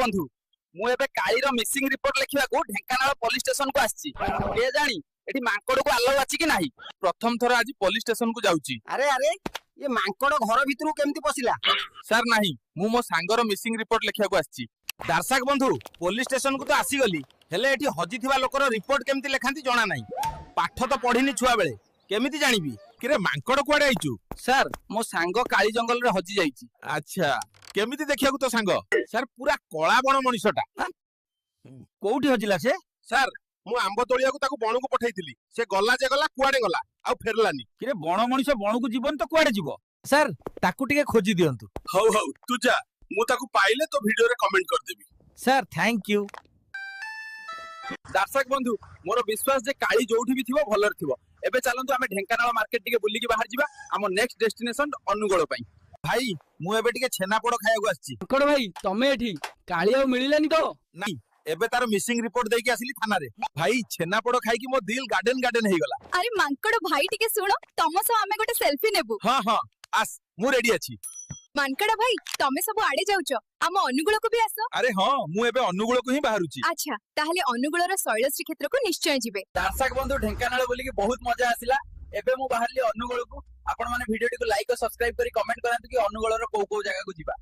ବନ୍ଧୁ, ମୁଁ ଏବେ କାଳିର ମିସିଂ ରିପୋର୍ଟ ଲେଖିବାକୁ ଢେଙ୍କାନାଳ ପୋଲିସ ଷ୍ଟେସନକୁ ଆସିଛି। କେ ଜାଣି ଏଠି ମାଙ୍କଡକୁ ଆଲାଉ ଅଛି କି ନାହିଁ। ପ୍ରଥମ ଥର ଆଜି ପୋଲିସ ଷ୍ଟେସନକୁ ଯାଉଛି। ଆରେ ଆରେ, ଏ ମାଙ୍କଡ ଘର ଭିତରକୁ କେମିତି ପଶିଲା? ସାର୍, ନାହିଁ, ମୁଁ ମୋ ସାଙ୍ଗର ମିସିଂ ରିପୋର୍ଟ ଲେଖିବାକୁ ଆସିଛି। ଦର୍ଶକ ବନ୍ଧୁ, ପୋଲିସ ଷ୍ଟେସନକୁ ତ ଆସିଗଲି, ହେଲେ ଏଠି ହଜିଥିବା ଲୋକର ରିପୋର୍ଟ କେମିତି ଲେଖାନ୍ତି ଜଣା ନାହିଁ। ପାଠ ତ ପଢିନି ଛୁଆ ବେଳେ, କେମିତି ଜାଣିବି? କିରେ ମାଙ୍କଡ, କୁଆଡେ ଆଇଛୁ? ସାର୍, ମୋ ସାଙ୍ଗ କାଳି ଜଙ୍ଗଲରେ ହଜି ଯାଇଛି। ଆଚ୍ଛା, କେମିତି ଦେଖିବାକୁ ତୋ ସାଙ୍ଗ? ସାର୍, ପୁରା କଳା ବଣ ମଣିଷଟା। କୋଉଠି ହଜିଲା ସେ? ସାର୍, ମୁଁ ଆମ୍ବ ତୋଳିବାକୁ ତାକୁ ବଣକୁ ପଠେଇଥିଲି। ସେ ଗଲା ଯେ ଗଲା, କୁଆଡେ ଗଲା ଆଉ ଫେରିଲାନି। କିରେ, ବଣ ମଣିଷ ବଣକୁ ଯିବନି ତ କୁଆଡେ ଯିବ? ସାର୍, ତାକୁ ଟିକେ ଖୋଜି ଦିଅନ୍ତୁ। ହଉ ହଉ, ତୁ ଯା, ମୁଁ ତାକୁ ପାଇଲେ ତୋ ଭିଡିଓରେ କମେଣ୍ଟ କରିଦେବି। Sir, thank you. ଦର୍ଶକ ବନ୍ଧୁ, ମୋର ବିଶ୍ୱାସ ଯେ କାଳି ଯୋଉଠି ବି ଥିବ ଭଲରେ ଥିବ। ଏବେ ଚାଲନ୍ତୁ, ଆମେ ଢେଙ୍କାନାଳ ମାର୍କେଟ ଟିକେ ବୁଲିକି ବାହାରି ଯିବା ଆମ ନେକ୍ସଟ ଡେଷ୍ଟିନେସନ ଅନୁଗୋଳ ପାଇଁ। ଭାଇ, ମୁଁ ଏବେ ଟିକେ ଛେନାପୋଡ ଖାଇବାକୁ ଆସିଛି। ମାଙ୍କଡ ଭାଇ, ତମେ ଏଠି? କାଳି ଆଉ ମିଳିଲାନି ତ? ନାଇଁ, ଏବେ ତାର ମିସିଂ ରିପୋର୍ଟ ଦେଇକି ଆସିଲି ଥାନାରେ। ଭାଇ, ଛେନାପୋଡ ଖାଇକି ମୋ ଦିଲ ଗାର୍ଡେନ ଗାର୍ଡେନ ହେଇଗଲା। ଆରେ ମାଙ୍କଡ ଭାଇ, ଟିକେ ଶୁଣ, ତମ ସହ ଆମେ ଗୋଟେ ସେଲଫି ନେବୁ। ହଁ, ଆସ୍, ମୁଁ ରେଡି ଅଛି। ମାଙ୍କଡ ଭାଇ, ତମେ ସବୁ ଆଡେ ଯାଉଛ, ଆମ ଅନୁଗୁଳକୁ ବି ଆସ। ଆରେ ହଁ, ମୁଁ ଏବେ ଅନୁଗୁଳକୁ ହିଁ ବାହାରୁଛି। ଆଚ୍ଛା, ତାହେଲେ ଅନୁଗୁଳର ଶୈଳଶ୍ରୀ କ୍ଷେତ୍ରକୁ ନିଶ୍ଚୟ ଯିବେ। ଦର୍ଶକ ବନ୍ଧୁ, ଢେଙ୍କାନାଳ ବୁଲିକି ବହୁତ ମଜା ଆସିଲା। ଏବେ ମୁଁ ବାହାରିଲି ଅନୁଗୋଳକୁ। ଆପଣ ମାନେ ଭିଡିଓଟିକୁ ଲାଇକ୍ ଓ ସବସ୍କ୍ରାଇବ କରି କମେଣ୍ଟ କରାନ୍ତୁ କି ଅନୁଗୋଳର କୋଉ କୋଉ ଜାଗାକୁ ଯିବା।